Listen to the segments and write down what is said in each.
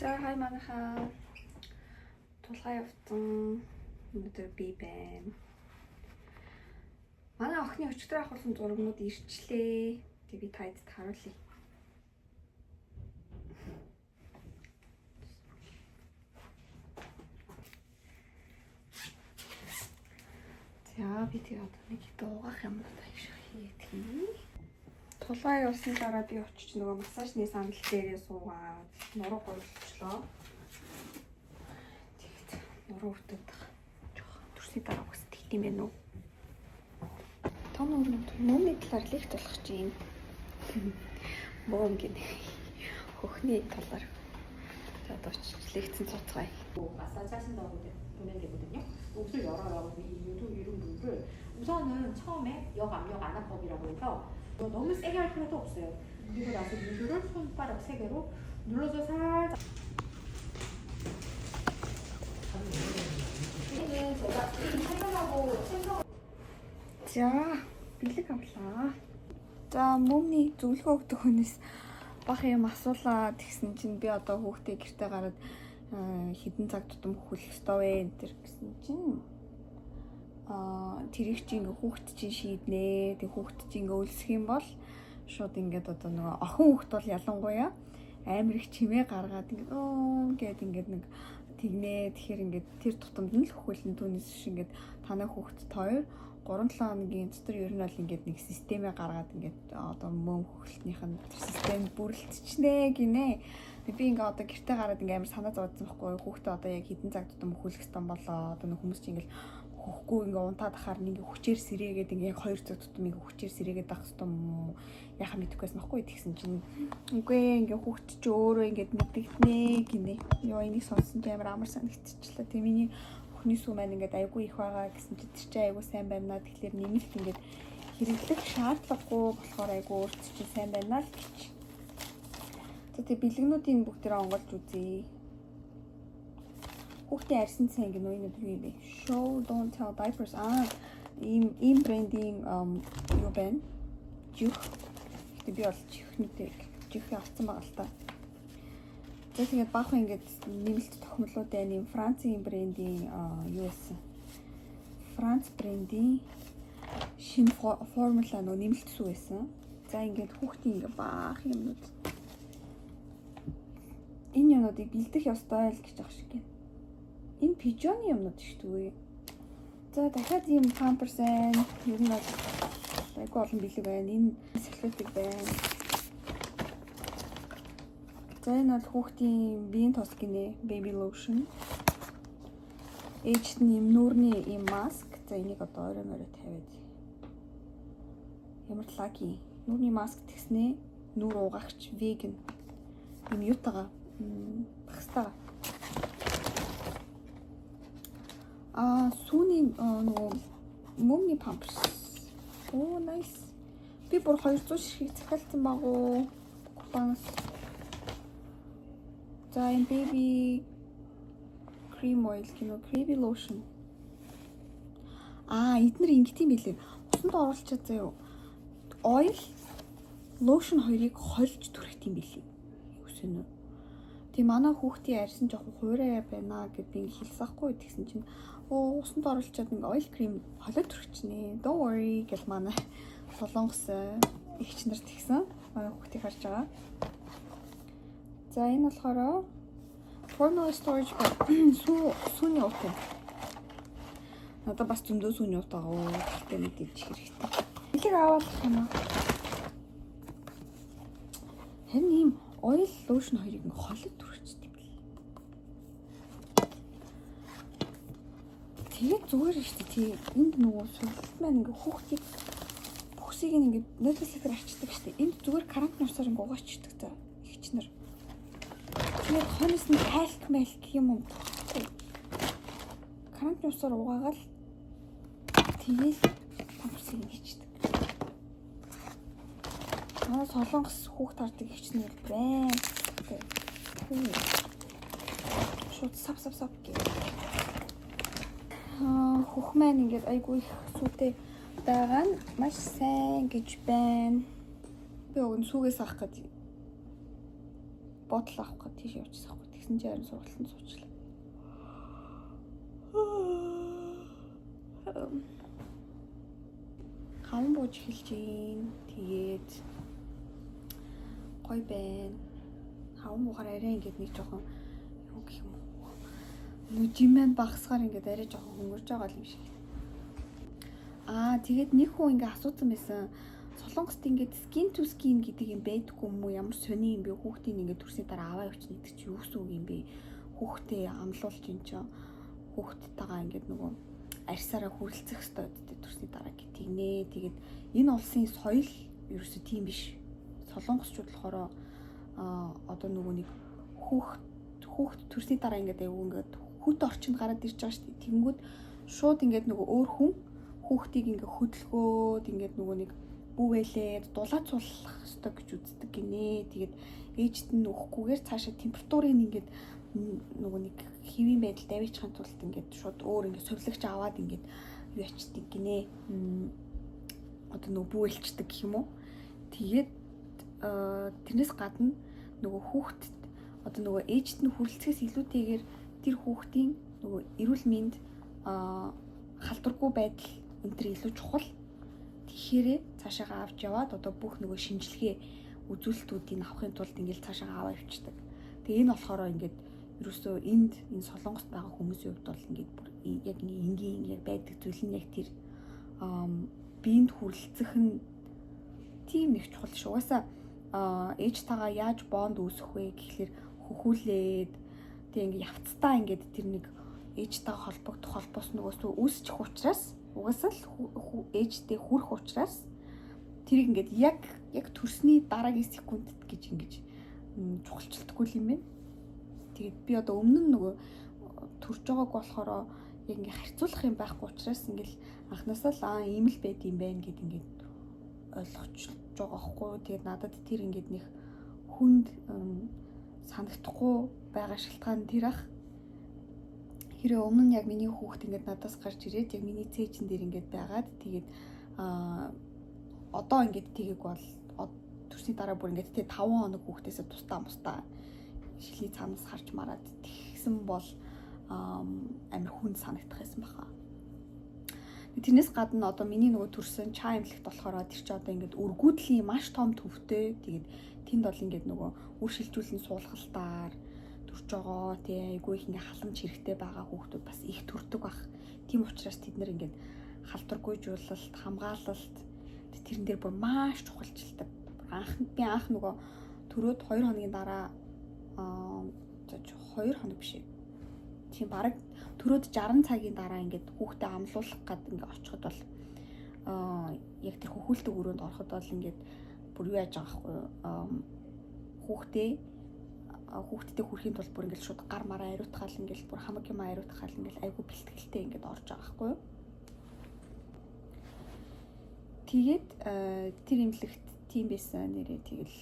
За хай манайхаа. Тулгаа явцсан. Өнөөдөр би байна. Манай охины өчигдөр авахулсан зурагнууд ирчлээ. Тэг би та эдд харуулъя. За би тэг одоо нэг дуугах юмнууд ааших хийх. Тулгаа явсны дараа би очиж нөгөө массажны сандал дээрээ суугаад нуруу гуйлчлоо. Тэгэд нуруу өвдөд жоохон төрсний дараа бас тэгт юм байна уу? Том нүрэн мөмний талаар лекц болох чинь. Мөм гэнэ. Хөхний талаар. За одоо очиж лекцэн цуцгаая. 마사지 하신다고 보면 되거든요. 옷을 열어요. 그럼 이 유두 이런 물을 우선은 처음에 역압력 안압법이라고 해서 너무 세게 할 필요도 없어요. 그리고 나서 유두를 손가락 세 개로 눌러서 살짝 이는 제가 퇴근하고 신청 За бэлэг авлаа. За мөмний зөвлөгөө өгдөг хүнээс бах юм асуулаа тэгсэн чинь би одоо хүүхдээ гэртээ гараад хэдэн цаг тутам хөхөлөх ёстой вэ энэ төр гэсэн чинь тэрийг чи ингээ хүүхд чинь шийднэ. Тэг хүүхд чинь ингээ өлсөх юм бол шууд ингээд одоо нөгөө охин хүүхд бол ялангуяа амар их чимээ гаргаад ингээд оо гэд ингээд нэг тэгнэ. Тэгэхээр ингээд тэр тутамд нь л хөхөлн түүнээс биш ингээд танай хүүхдт 2 3-7 хоногийн дотор ер нь бол ингээд нэг системээ гаргаад ингээд одоо мөм хөхөлтнийх нь тэр систем бүрэлдчихнэ гинэ. Тэг би ингээ одоо гэртээ гараад ингээ амар санаа зовсон байхгүй юу? Хүүхдээ одоо яг хэдэн цаг тутам хөхөлөх ёстой болоо. Одоо нэг хүмүүс чинь ингээл хөхгүй ингээ унтаад ахаар нэг ингээ хүчээр сэрээгээд ингээ яг 2 цаг тутам ингээ хүчээр сэрээгээд ах ёстой юм уу? Яхаа мэдэхгүй байсан байхгүй юу? Тэгсэн чинь үгүй ингээ хүүхд чи өөрөө ингээд мэдэгднэ гинэ. Йоо энийг сонссон чи амар амар санагдчихлаа. Тэг миний охины сүү маань ингээд айгүй их байгаа гэсэн чи тэр чинь айгүй сайн байна. Тэгэхээр нэмэлт ингээд хэрэглэх шаардлагагүй болохоор айгүй өөрт чинь сайн байна л гэж. За тэг бэлгнүүдийн бүгдээрээ онгойлж үзье. Хүүхдийн арьсан цай гэнэ үү энэ юу юм бэ? Show don't tell diapers. Ийм брендийн юу байна? Жих. Гэтэ би бол чихнүүдээ жих авсан байгаа л та. За тэгээд баахан ингээд нэмэлт тохимлууд байна. Ийм Францын брендийн юу байсан? Франц брендийн шинэ формула нөгөө нэмэлт сүү байсан. За ингээд хүүхдийн ингээд баахан юмнууд. Энэ юмнуудыг бэлдэх ёстой л гэж ах шиг юм. Энэ пижоны юмнууд шүү дээ. За дахиад ийм памперс байна. Ер нь бол айгүй олон бэлэг байна. Энэ салфетик байна. За энэ бол хүүхдийн биеийн тос гинэ. Baby lotion. Ээжт нь ийм нүүрний ийм маск. За энийг одоо орой морой тавиад. Ямар lucky. Нүүрний маск тэгснээ нүүр угаагч vegan. Ийм юутагаа багстагаа. Сүүний нөгөө мөмний памперс. Оо, nice. Би бүр 200 ширхэг захиалсан багуу. Купанаас. За энэ baby cream oil гэнэ baby lotion. Эднэр ингэт юм билээ. Усанд оруулчаад заяо. Oil lotion хоёрыг холж түрхэх юм билээ. Юу вэ? Тийм манай хүүхдийн арьсан жоохон хуурай байна гэд би ингэ хэлсэн хгүй тэгсэн чинь оо усанд оруулчаад ингээ oil cream холиод түрхчихнэ. Don't worry гэл манай солонгос эгч нар тэгсэн. Манай хүүхдийг харж байгаа. За энэ болохоор formula storage сүү сүүний уут юм. Надад бас зөндөө сүүний уут байгаа. Гэхдээ мэдээж хэрэгтэй. Бэлэг аваад юм аа. Харин ийм oil lotion хоёрыг ингээ холиод түрхчихдэг юм бэл. Тэгээд зүгээр шүү дээ. Тий энд нөгөө сургалт маань ингээ хүүхдийг бүхсийг ингээ нойлослохоор арчдаг шүү дээ. Энд зүгээр карантин усаар ингээ угаачдаг та эгч нар. Тэгээд хойноос нь тайлк майлк юм уу? Карантин усаар угаагаал тэгээл памперсыг хийчдэг. Манай солонгос хүүхд хардаг эгч нар байна. Шууд сав сав сав гэх. Хөх маань ингээд айгүй их сүүтэй байгаа нь маш сайн гэж байна. Би уг нь сүүгээс авах гэж бодол авах гэж тийш явчихсан байхгүй. Тэгсэн чинь харин сургалтанд суучлаа. Хаван бууж эхэлж гин. Тэгээд гоё байна. Хаван буухаар арай ингээд нэг жоохон юу гэх юм уу? Нүжимэн багасгаар ингээд арай жоохон хөнгөрж байгаа юм шиг. Аа, тэгээд нэг хүн ингээд асуусан байсан. Солонгост ингээд skin to skin гэдэг юм байдаггүй юм уу? Ямар сони юм бэ? Хүүхдийн ингээд төрсний дараа аваа явчихна гэдэг чи юу гэсэн үг юм бэ? Хүүхдээ амлуулж ин чинь хүүхдтэйгээ ингээд нөгөө арьсаараа хүрэлцэх ёстой гэдэг төрсний дараа гэх. Тэгээд энэ улсын соёл ерөөсөө тийм биш. Солонгосчууд болохоор одоо нөгөө нэг хүүхд төрсний дараа ингээд аягүй ингээд хүйтэн орчинд гараад ирж байгаа шүү дээ. Тэгэнгүүт шууд ингээд нөгөө өөр хүн хүүхдийг ингээд хөдөлгөөд ингээд нөгөө нэг бүүвэлээд дулаацуулах ёстой гэж үздэг гинэ. Тэгээд ээжд нь өгөхгүйгээр цаашаа температурыг ингээд нөгөө нэг хэвийн байдалд аваачихын тулд ингээд шууд өөр ингээд совилогч аваад ингээд юу ячдаг гинэ. Одоо нөгөө бүүвэлчдэг гэх юм уу. Тэгээд тэрнээс гадна нөгөө хүүхдэд одоо нөгөө ээжд нь хүрэлцэхээс илүүтэйгээр тэр хүүхдийн нөгөө эрүүл мэнд халдваргүй байдал энэ төр илүү чухал. Тэгэхээр цаашаагаа авч яваад одоо бүх нөгөө шинжилгээ үзүүлэлтүүдийг авахын тулд ингээл цаашаагаа аваа явчихдаг. Тэгээ энэ болохоор ингээд ерөөсөө энд энэ Солонгост байгаа хүмүүсийн хувьд бол ингээд бүр яг энгийн яг байдаг зүйл нь яг тэр биед хүрэлцэх нь тийм нэг чухал ш. Угаасаа ээжтэйгээ яаж бонд үүсэх вэ гэхлээр хөхүүлээд тэг ингээд явцдаа ингээд тэр нэг ээжтэйгээ холбогдох холбоос нөгөөсөө үүсчих учраас угаасаа л ээжтэй хүрэх учраас тэрийг ингээд яг төрсний дараагийн секундэд гэж ингэж чухалчилдаггүй юм байна. Тэгээд би одоо өмнө нь нөгөө төрж байгааг болохоор яг ингээ харьцуулах юм байхгүй учраас ингээл анхнаасаа л ийм л байд юм байна гэд ингээд ойлгож байгаа байхгүй. Тэгээд надад тэр ингээд нэг хүнд санагдахгүй байгаа шалтгаан тэр ах. Хэрэг өмнө нь яг миний хүүхд ингээд надаас гарч ирээд яг миний цээжин дээр ингээд байгаад тэгээд одоо ингээд тгийг бол төрсний дараа бүр ингээд тэг 5 хоног хүүхдээсээ тустаа шилний цаанаас харж мараад тэгсэн бол амар хүнд санагдах байсан баха. Тэрнээс гадна одоо миний нөгөө төрсөн чаа эмнэлэгт болохоор тэр чи одоо ингээд өргүүдлийн маш том төвтэй. Тэгээд тэнд бол ингээд нөгөө үр шилжүүлэн суулгалтаар төрж байгаа тий айгүй их ингээд халамж хэрэгтэй байгаа хүүхдүүд бас их төрдөг бах. Тийм учраас тэд нэр ингээд халдваргүйжүүлэлт, хамгаалалт тэрэн дээр бүр маш чухалчилдаг. Би анх нөгөө төрөөд 2 хоногийн дараа 2 хоног биш ээ. Тийм бараг төрөөд 60 цагийн дараа ингээд хүүхдээ амлуулах гад ингээд очиход бол яг тэр хөхүүлдэг өрөөнд ороход бол ингээд бүр юу яаж байгаа байхгүй юу? Хүүхдээ хүүхдтэй хүрэхийн тулд бүр ингээд шууд гар мараа ариутгаал ингээд бүр хамаг юм ариутгаал ингээд айгүй бэлтгэлтэй ингээд орж байгаа байхгүй юу? Тэгээд тэр имлэгт тийм байсан нэрээ тэгэл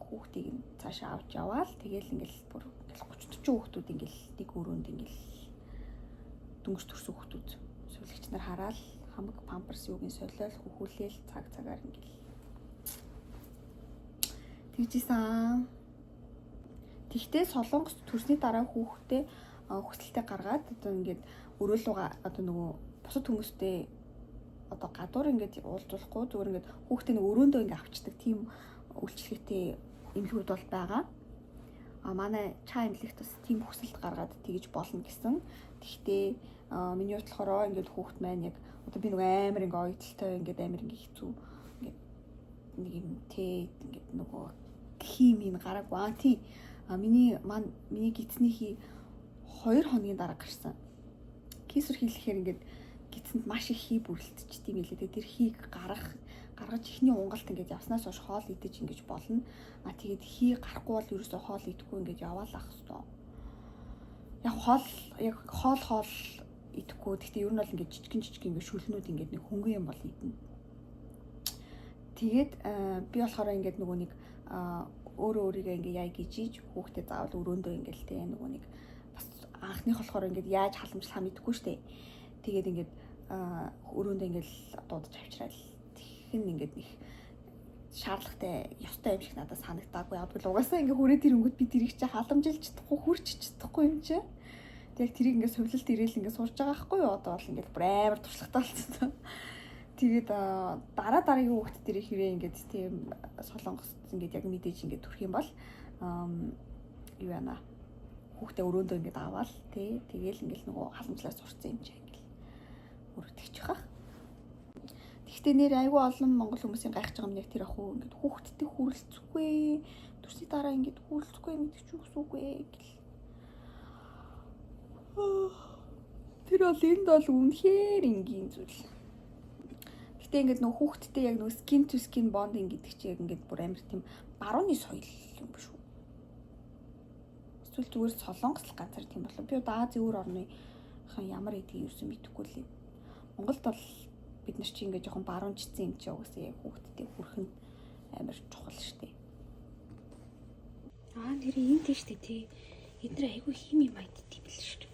хүүхдийг нь цаашаа авч яваал тэгэл ингээл бүр ингээл 30 40 хүүхдүүд ингээл нэг өрөөнд ингээл дөнгөж төрсөн хүүхдүүд сувилагч нар хараал хамаг памперс юугийн солиол хөхүүлээл цаг цагаар ингээл тэгжсэн. Тэгтээ Солонгос төрсний дараа хүүхдээ хүсэлтээ гаргаад одоо ингээд өрөөлүүгээ одоо нөгөө бусад хүмүүстэй одоо гадуур ингээд уулзуулахгүй зүгээр ингээд хүүхдээ нэг өрөөндөө ингээд авчдаг тийм үйлчлэгээтэй эмнэлгүүд бол байгаа. А манай чаа эмнэлэгт бас тийм хүсэлт гаргаад тэгж болно гэсэн. Тэгтээ миний хувьд болохоор ингээд хүүхд маань яг одоо би нөгөө амар ингээд оюуталтай ингээд амар ингээд хэцүү ингээд нэг юм тэ ингээд нөгөө химийн гараагүй. Аа тий. А миний миний гидсний хий 2 хоногийн дараа гарсан. Кисүр хийлэхээр ингээд гидсэнд маш их хий бүрэлдчихдэг юм билээ. Тэр хийг гаргаж эхний унгалт ингээд явснаас хойш хоол идэж ингэж болно. А тэгээд хий гарахгүй бол ерөөсөө хоол идэхгүй ингээд яваал ах хэвээр. Яг хоол хоол идэхгүй. Гэхдээ ер нь бол ингээд жижигэн ингээд шүлнүүд ингээд нэг хөнгөн юм бол идэнэ. Тэгээд би болохоор ингээд нөгөө нэг өөрөө өөрийгөө ингээд яа гэж ийж хүүхдээ заавал өрөөндөө ингээд л те нөгөө нэг бас анхных болохоор ингээд яаж халамжлахаа мэдэхгүй штэ. Тэгээд ингээд өрөөндөө ингээд дуудаж авчираад тэгхэн ингээд нэг шаардлагатай, ёстой юм шиг надад санагдаагүй. Яг бол угаасаа ингээ хүрээд ирэнгүүт би тэрийг чи халамжилж чадахгүй, хүрч чадахгүй юм чи. Тэг яг тэрийг ингээ сувилалт ирээл ингээ сурж байгаа байхгүй юу? Одоо бол ингээ бүр амар туршлагатай болсон. Тэгээд дараа дараагийн хүүхд дээр хэрэг ингээд тийм Солонгост ингээд яг мэдээж ингээд төрөх юм бол юу яана, хүүхдээ өрөөндөө ингээд аваал тий, тэгээл ингээд нөгөө халамжлаар сурцсан юм чи ингээд өргөдөгч хах. Гэхдээ нэр айгүй олон монгол хүмүүсийн гайхаж байгаа юм яг тэр ах уу, ингээд хүүхдтэй хүрэлцэхгүй, төрсний дараа ингээд хүрэлцэхгүй гэдэг чи юу гэсэн үг вэ гэл. Тэр бол энд бол үнэхээр энгийн зүйл. Гэтэ ингээд нөгөө хүүхдтэй яг нөгөө skin to skin bonding гэдэг чи яг ингээд бүр амар тийм барууны соёл юм биш үү? Эсвэл зүгээр Солонгос л ганцаар тийм болов. Би одоо Азийн өөр орныхан ямар эдгийг юусэн мэдэхгүй л юм. Монголд бол бид нар чи ингээд жоохон баруунчсан юм чи угаасаа яг хүүхдтэй хүрэх нь амар чухал шүү дээ. Аа, нэр энд тийм шүү дээ, тий. Эдгээр айгүй хими майд тийм л шүү.